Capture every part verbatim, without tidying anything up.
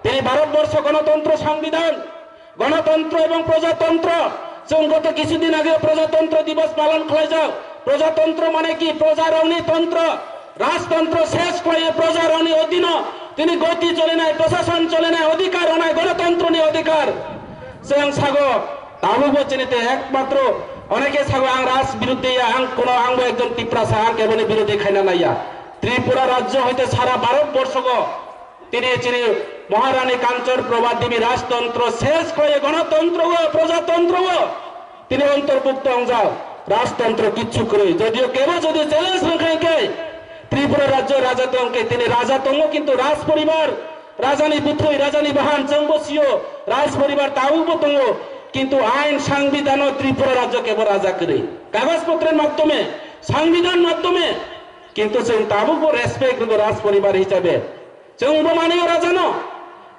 Tini Bharatborsho Ganatantro Sangbidan, Ganatantro ebong Projatantro, chwng goto kichu din age Projatantro Dibos palon khlaijak. Projatantro mane ki? Projarokni tantro, rajtantro ses khlaiwi projarokni odhino tini goti cholinai, prosason cholinai, odhikar rwnai, ganatantroni odhikar. Chwng sago, tabukbo chini tei ekmatro oneke sago ang raj biruddhe ya, ang kono, angbo ekjon Tiprasa, ang keboni biruddhe khaina naiya. Tripura rajyo hoite sara Bharatborshogo tini chini Maharani Kanchan Prabha Devi rajtantro ses khlaiwi ganatantro o, projatantro o tini antorbhukto wngjak. Rajtantro kichu kwrwi, jodio kebo jodi challenge rwkha hinkhe Tripura rajyo raja tongkhe tini raja tongo, kintu raj poribar, rajani bwthwi, rajani bahan chwngbo sio, raj poribar tabukbo tongo, kintu ain sangbidano Tripura rajyo kebo raja kwrwi, kagoj potron madhyome, sangbidan madhyome, kintu chwng tabukbo respect rwgo raj poribar hisabe. Chwngbo mani o rajano,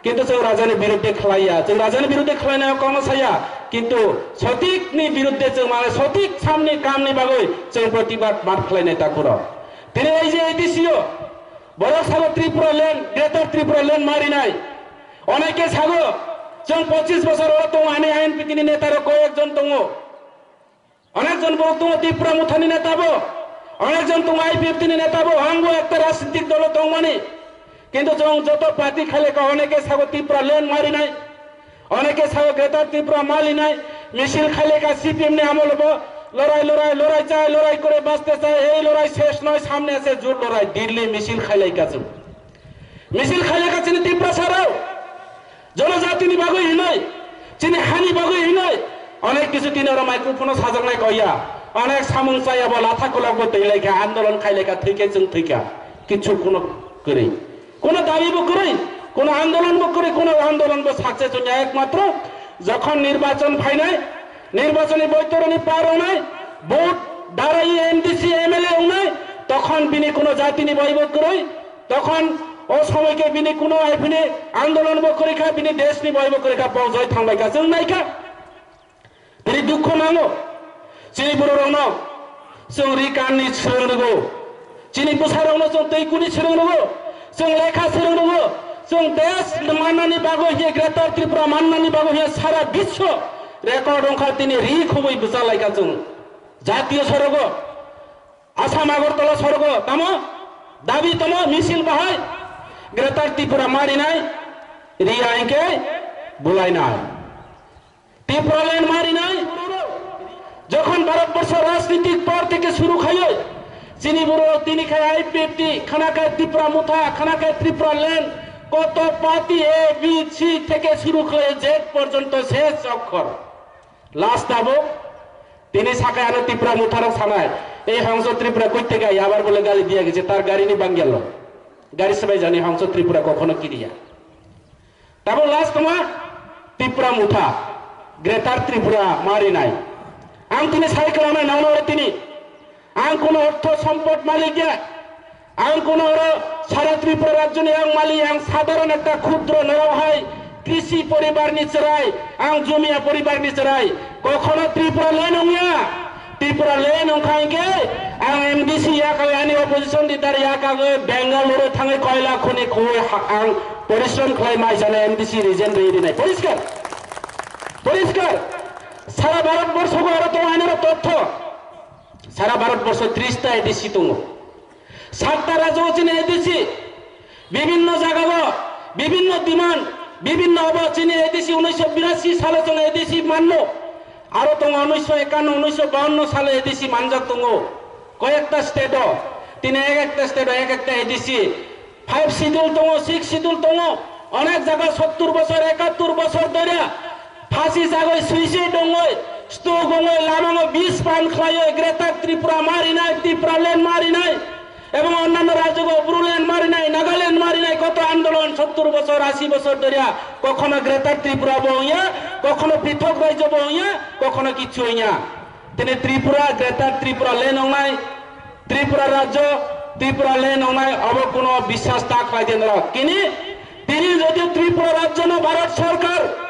kintu chwng rajani biruddhe khlaiya, chwng rajani biruddhe khlainai kono saya, kintu sotikni biruddhe chwng mane sotik samni kamni bagwi chwng protibad mat khlainai takuro. Tini ei je A D C o borok sago Tripura land, Greater Tripura land marinai. Oneke sago chwng pochis bosor oro tongo, ani I N P T ni neta rok koyek jon tongo. Onek jon borok tongo Tipra Mothani neta bo, onek jon tongo I P F T ni neta bo, ang bo ekta rajnitik dolo tongmani. Kintu chwng joto party khaileka, oneke sago Tipra land marinai, oneke sago Greater Tripura marinai, misil khaileka C P M ni amolo bo, lorai, lorai, lorai chai, lorai kore baste chai, ei lorai ses noi, samne ase jur lorai, Delhi misil khailaika chwng. Misil khaileka chini Tiprasa rok, jonojatini bagwi hinoi, chini hani bagwi hinoi, onek kichu tini oro microphone o sajaknai koya, onek samung chaya bo latha kolok bo twi laikha, andolon khai laikha, thwikhe chwng thwikha, kichu kuno kwrwi, kuno dabi bo kwrwi, kuno andolon bo kwrwi, kuno andolon bo success wngya, ekmatro jokhon nirbachon phainai, nirbachoni boitoroni par wngnai, vote darai M D C M L A wngnai, tokhon bini kuno jatini bai bo kwrwi, tokhon o somoi khe bini kuno hai phini andolon bo kwrwi kha, bini desh ni bai bo kwrwi kha, pojoi thang bai kha, chwng nai kha. Tini dukho nango, chini borok rokno chwng ri kan ni swrwng rwgo, chini bwsa rokno chwng twi kuni swrwng rwgo, chwng lekha swrwng rwgo, chwng desh mannani bagwi hiya, Greater Tripura mannani bagwi hiya sara biswo record wngkha, tini ri khubui bwsa lai kha chwng. Jatiyo sorogo, Assam Agartala sorogo tamo dabi tamo misil bahai Greater Tripura marinai, riya hinkhe bulainai. Tipraland marinai. Jokhon Bharatborsho rajnitik por theke shuru khaiyoi, chini borok tini khai I P F T, khana khai Tipra Motha, khana khai Tripura land, koto party A B C theke shuru khaiyoi Z porjonto shesh okkhor. Last abo tini sakai ano Tipra Motha rok sanai, ei Hongso Tripura koi theke abar bole gali diya geche tar gari ni bangel lo. Gari sabai jani Hongso Tripura kokhono kiriya. Tabuk last tongma Tipra Motha, Greater Tripura marinai. Ang tini sai kwlangnai nangno ore tini. Ang kono ortho sompot malik ya. Ang kono oro sara Tripura rajyoni ang malik, ang sadharon ekta khudro norok hai krisi poribarni chwrai, ang jumia poribarni chwrai. Kokhono Tripura land wngya. Tripura land wngkha hinkhe ang M D C yakagwi ani opposition leader yakagwi Bengaluru thangwi koila khuni khoi ha-, ang porishrom khlai mai jana M D C resign rwi rinai. Poriskar? Poriskar? Sara Bharat borsho go aro tongo ani oro totho. Sara Bharat borsho tris ta A D C tongo. Satta rajyo chini A D C, bibhinno jagao, bibhinno demand, bibhinno obo chini A D C unisho birasi salo chwng A D C manno. Aro tongo unisho ekanno, unisho bawanno salo A D C manjak tongo. Koyekta state o, tini ek ekta state o ek ekta A D C. Five schedule tongo, six schedule tongo, onek jaga sottur bosor, ekattur bosor dore phasi jagoi, suicide ongoi, stroke ongoi, lamango bis pan khlaioi, Greater Tripura marinai, Tripura land marinai, ebong onnanno rajyogo Bodoland marinai, Nagaland marinai, koto andolon sottur bosor, asi bosor dore, kokhono Greater Tripura bo wngya, kokhono prithok rajyo bo wngya, kokhono kichu wngya. Tini Tripura, Greater Tripura land wngnai, Tripura rajyo, Tripura land wngnai, obo kuno biswas ta khlai di norok. Kini, tini jodi Tripura rajyo no Bharat Sarkar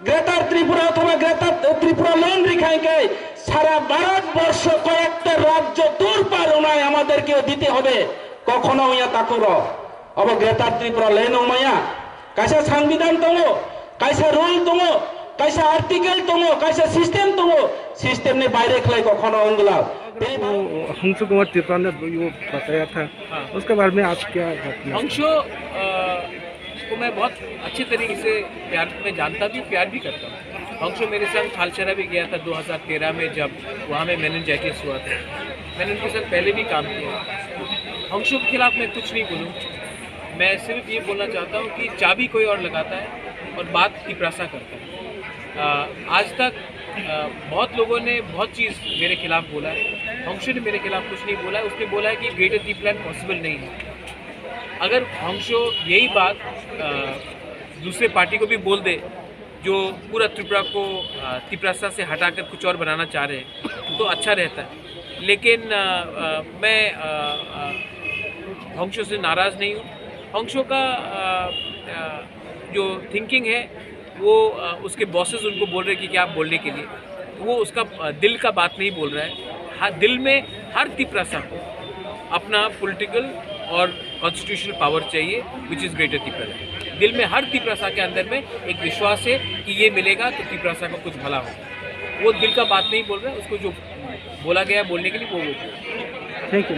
Greater Tripura othoba Greater Tripura land rikha hinkhe sara Bharat borsho koyekta rajyo tur par wngnai, amaderkeo dite hobe, kokhono wngya takuro. Obo Greater Tripura land wngmaya. Kaisa sangbidan tongo, kaisa rule tongo, kaisa article tongo, kaisa system tongo, system ni baire khlai kok khono wngwlak. Tei Hongsu Kumar Tripura ने वो बताया था, हाँ। उसके बारे में आज क्या घटना? हंशो, अ, को मैं बहुत अच्छे तरीके से प्यार, मैं जानता भी हूँ, प्यार भी करता हूँ। हंशो मेरे संग थालचेरा भी गया था दो हज़ार तेरह में, जब वहाँ में मेनिंजाइटिस हुआ था। मैंने उनके साथ पहले भी काम किया। हंशो के खिलाफ मैं कुछ नहीं बोलूँ, मैं सिर्फ ये बोलना चाहता हूँ कि चाबी कोई और लगाता है और बात तिपरासा करता है। अ, आज तक, अ, बहुत लोगों ने बहुत चीज़ मेरे खिलाफ बोला है। हंशो ने मेरे खिलाफ कुछ नहीं बोला है, उसने बोला है कि ग्रेटर तिपलैंड पॉसिबल नहीं है। अगर हंशो यही बात, अ, दूसरे पार्टी को भी बोल दे, जो पूरा त्रिपुरा को, अ, तिपरासा से हटाकर कुछ और बनाना चाह रहे हैं, तो अच्छा रहता है। लेकिन, अ, अ, मैं, अ, अ, हंशो से नाराज़ नहीं हूँ। हंशो का, अ, अ, जो थिंकिंग है, वो, अ, उसके बॉसेस उनको बोल रहे हैं कि क्या बोलने के लिए, वो उसका, अ, दिल का बात नहीं बोल रहा है। हाँ, दिल में हर तिपरासा को अपना पॉलिटिकल और कॉन्स्टिट्यूशनल पावर चाहिए, which is greater तिपरासा। दिल में हर तिपरासा के अंदर में एक विश्वास है कि ये मिलेगा तो तिपरासा को कुछ भला होगा। वो दिल का बात नहीं बोल रहा है, उसको जो बोला गया बोलने के लिए, वो वो बोल रहा है। Thank you.